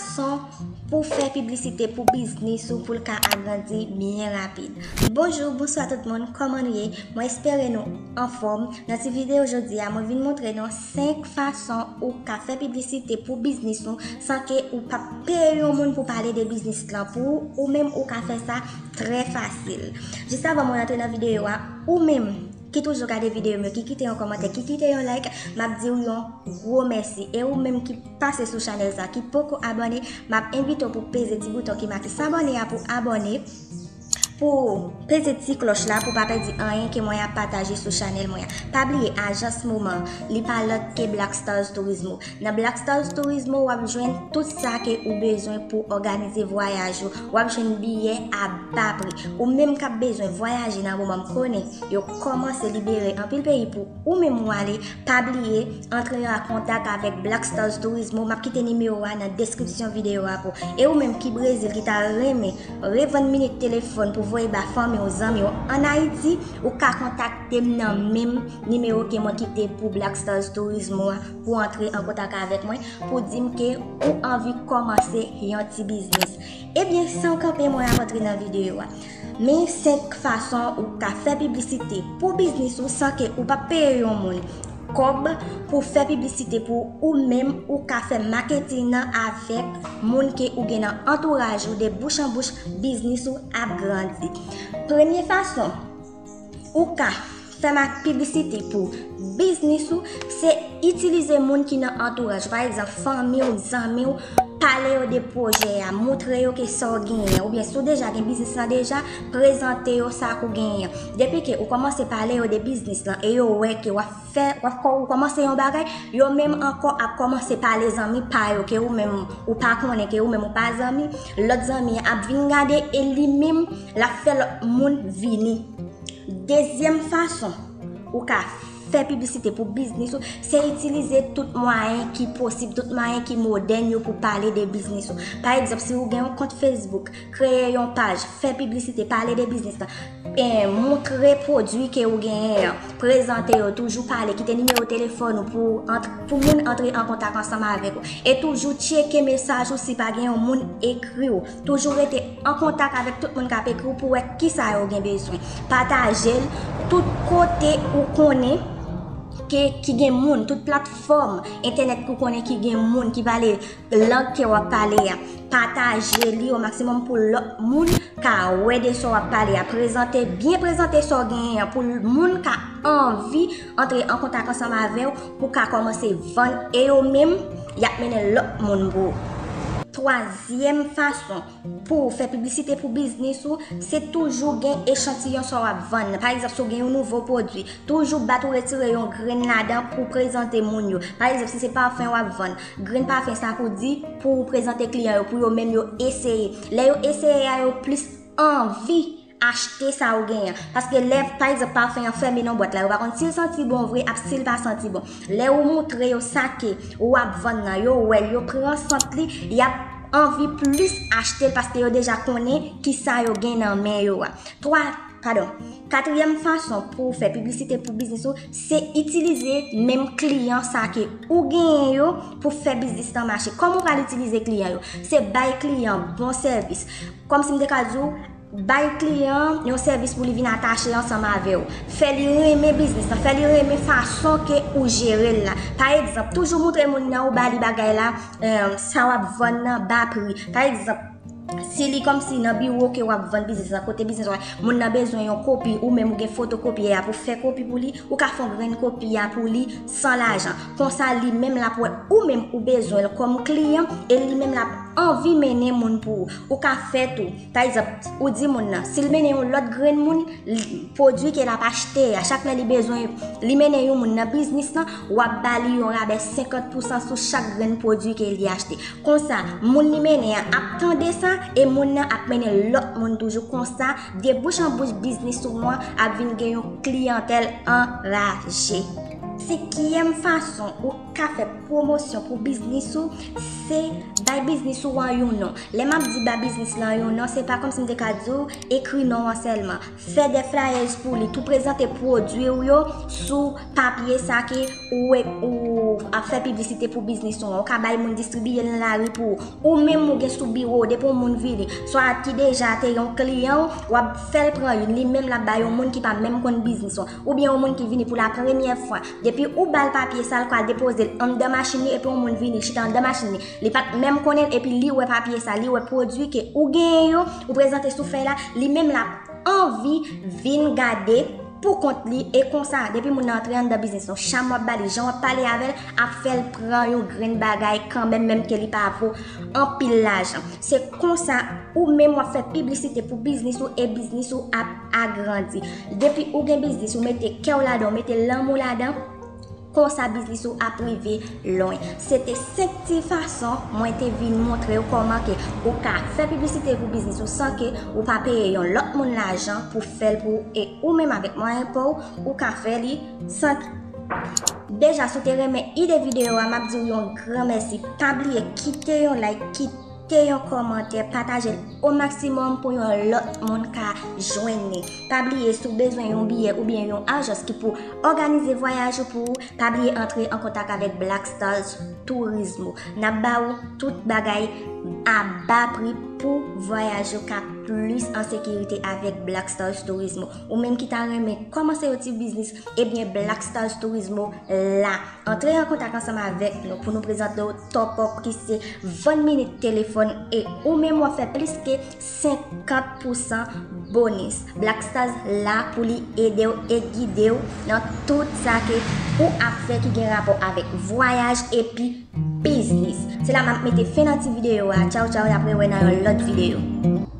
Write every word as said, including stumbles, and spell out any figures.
Fason pou fè piblisite pou biznis ou pou l ka agrandi byen rapid. Bonjou, bonswa tout moun, kòman nou ye? Mwen espere nou anfòm. Nan ti videyo jodi a, mwen vin montre nou senk fason ou ka fè piblisite pou biznis ou san ke ou p ap peye yon moun pou pale de biznis lan pou ou, ou menm ou ka fè sa trè fasil. Jis avan mwen antre nan videyo a, ou menm ki toujou gade videyo m yo, ki kite yon kòmantè, ki kite yon like, m ap di w yon gwo mèsi. E ou menm ki pase sou chanèl sa, ki poko abòne, m ap envite w pou peze ti bouton ki make s'abonner a pou abòne, pou peze ti klòch la pou pa pèdi anyen ke mwen ap pataje sou chanèl mwen an. Pa bliye, ajans Moman, li pa lòt ke Black Stars Turismo. Nan Black Stars Turismo, w ap jwenn tout sa ke ou bezwen pou òganize vwayaj ou. W ap jwenn biyè a ba pri. Ou menm k ap bezwen vwayaje nan moman, m konnen yo kòmanse libere anpil peyi pou ou menm ou ale. Pa bliye, antre an kontak avèk Black Stars Turismo. M ap kite nimewo a nan deskripsyon videyo a pou. E ou menm ki Brezil, ki ta renmen revann minit telefòn pou voye ba fanmi w, zanmi w ann Ayiti, ou ka kontakte m nan menm nimewo ke mwen kite pou Black Stars Turismo a pou antre an kontak avèk mwen, pou di m ke ou anvi kòmanse yon ti biznis. Ebyen, san kanpe, mwen ap antre nan videyo a. Men senk fason ou ka fè piblisite pou biznis ou san ke ou p ap peye yon moun kòb pou fè piblisite pou ou menm, ou ka fè maketing nan avèk moun ke ou gen nan antouraj ou, de bouch an bouch, biznis ou ap grandi. Premye fason ou ka fè mak piblisite pou biznis ou, se itilize moun ki nan antouraj ou. Pa egzanp, fanmi w, zanmi w, pale yo de pwojè a, montre yo ke sa w genyen. Oubyen si w deja gen biznis lan deja, prezante yo sa k ou genyen. Depi ke ou kòmanse pale yo de biznis lan e yo wè ke w ap fè, w ap kò-, ou kòmanse yon bagay, yo menm ankò ap kòmanse pale zanmi pa yo ke ou menm ou pa konnen, ke ou menm ou pa zanmi. Lòt zanmi an ap vin gade e li menm l ap fè lòt moun vini. Dezyèm fason ou ka fè piblisite pou biznis ou, se itilize tout mwayen ki posib, tout mwayen ki modèn yo pou pale de biznis ou. Pa egzanp, si ou gen yon kont Facebook, kreye yon paj, fè piblisite, pale de biznis lan, e, montre pwodui ke ou genyen an, prezante yo, toujou pale, kite nimewo telefòn ou pou, pou moun antre an kontak ansanm avèk ou. E toujou tcheke mesaj ou si pa gen yon moun ekri w. Toujou rete an kontak avèk tout moun k ap ekri w pou wè kisa yo gen bezwen. Pataje l tout kote ou konnen ke, ki gen moun, tout platfòm entènèt ke w konnen ki gen moun ki pale lang ke w ap pale a. Pataje li o maksimòm pou lòt moun ka wè de sa w ap pale a. Prezante, byen prezante sa w genyen an pou moun ka anvi antre an kontak ansanm avè w pou ka kòmanse vann e yo menm, y ap mennen lòt moun pou ou. Twazyèm fason pou w fè piblisite pou biznis ou, se toujou gen echantiyon sa w ap vann nan. Pa egzanp, si w gen yon nouvo pwodui, toujou bat ou retire yon grenn ladan pou w prezante moun yo. Pa egzanp, si se pafen w ap vann, grenn pafen sa pou di pou w prezante kliyan yo, pou yo menm yo eseye. Lè yo eseye a, yo plis anvi achte sa ou genyen. Paske lè, pa egzanp, pafen an fèmen nan bwat la, yo pa konn si l santi bon vre, ap si l pa santi bon. Lè ou montre yo sa ke ou ap vann nan, yo wè l, yo pran sant li, y ap anvi plis achte l paske yo deja konnen kisa yo gen nan men yo a. Twa, padon, katriyèm fason pou w fè piblisite pou biznis ou, se itilize menm kliyan sa ke ou genyen yo pou fè biznis lan mache. Kòman w pral itilize kliyan yo? Se bay kliyan bon sèvis. Kòmsi m te ka di w, bay kliyan yon sèvis pou li vin atache ansanm avè w. Fè li renmen biznis lan, fè li renmen fason ke ou jere l la. Pa egzanp, toujou montre moun nan ou ba li bagay la, eh, sa w ap vann nan ba pri. Pa egzanp, si li kòmsi nan biwo ke w ap vann biznis lan, kote biznis lan, moun nan bezwen yon kopi, ou menm ou gen fotokopyè a pou fè kopi pou li, ou ka fè yon grenn kopi a pou li san lajan. Konsa, li menm l ap wè ou menm ou bezwen l kòm kliyan e li menm l ap anvi mennen moun pou ou. Ou ka fè tou. Pa egzanp, ou di moun nan, si l mennen yon lòt grenn moun, li, pwodui ke l ap achte a, chak lè li bezwen, li mennen yon moun nan biznis lan, w ap ba li yon rabè senkant pousan sou chak grenn pwodui ke li achte. Konsa, moun li mennen an ap tande sa, e moun nan ap mennen lòt moun toujou. Konsa, de bouch an bouch, biznis ou an ap vin gen yon kliyantèl anraje. Senkyèm fason ou ka fè pwomosyon pou biznis ou, se bay biznis ou an yon non. Lè m ap di bay biznis lan yon non, se pa kòmsi m te ka di w ekri non an sèlman. Fè de flyers pou li, tou prezante pwodui w yo sou papye sa ke ou, ou ap fè piblisite pou biznis ou an. Ou ka bay moun distribiye l nan lari pou ou. Ou menm ou gen sou biwo w, depi yon moun vini, swa ki deja te yon kliyan w, w ap fè l pran youn, li menm l ap bay yon moun ki pa menm konn biznis ou an, oubyen yon moun ki vini pou la premyè fwa. Depi ou ba l papye sa, l ka depoze l anndan machin li, epi yon moun vini chita anndan machin li, li pa t menm konnen l, epi li wè papye sa, li wè pwodui ke ou genyen yo, ou prezante sou fèy la, li menm l ap anvi vin gade pou kont li. E konsa, depi moun nan antre anndan biznis ou, cham w ap ba li, jan w ap pale avè l ap fè l pran yon grenn bagay kanmenm, menm ke li pa vo anpil lajan. Se konsa ou menm w ap fè piblisite pou biznis ou e biznis ou ap agrandi. Depi ou gen biznis, ou mete kè w ladan, ou mete lanmou ladan, konsa biznis ou ap rive lwen. Se te senk ti fason mwen te vin montre w kòman ke ou ka fè piblisite pou biznis ou san ke ou pa peye yon lòt moun lajan pou fè l pou ou. E ou menm avèk mwayen pa w, ou ka fè li san. Deja, si w te renmen ide videyo a, m ap di w yon gran mèsi. Pa bliye kite yon like, kite yon kòmantè, pataje l o maksimòm pou yon lòt moun ka jwenn li. Pa bliye, si w bezwen yon biyè oubyen yon ajans ki pou òganize vwayaj ou pou ou, pa bliye antre an kontak avèk Black Stars Turismo. N ap ba ou tout bagay a ba pri pou vwayaj ou ka plis an sekirite avèk Black Stars Turismo. Ou menm ki ta renmen kòmanse yon ti biznis, ebyen Black Stars Turismo la. Antre an kontak ansanm avèk nou pou nou prezante w top up ki se vann minit telefòn e ou menm w ap fè plis ke senkant pousan bonis. Black Stars la pou li ede w e gide w nan tout sa ke ou ap fè ki gen rapò avèk vwayaj epi biznis. Se la m ap mete fen nan ti videyo a. Tchaw, tchaw, n ap rewè nan yon lòt videyo.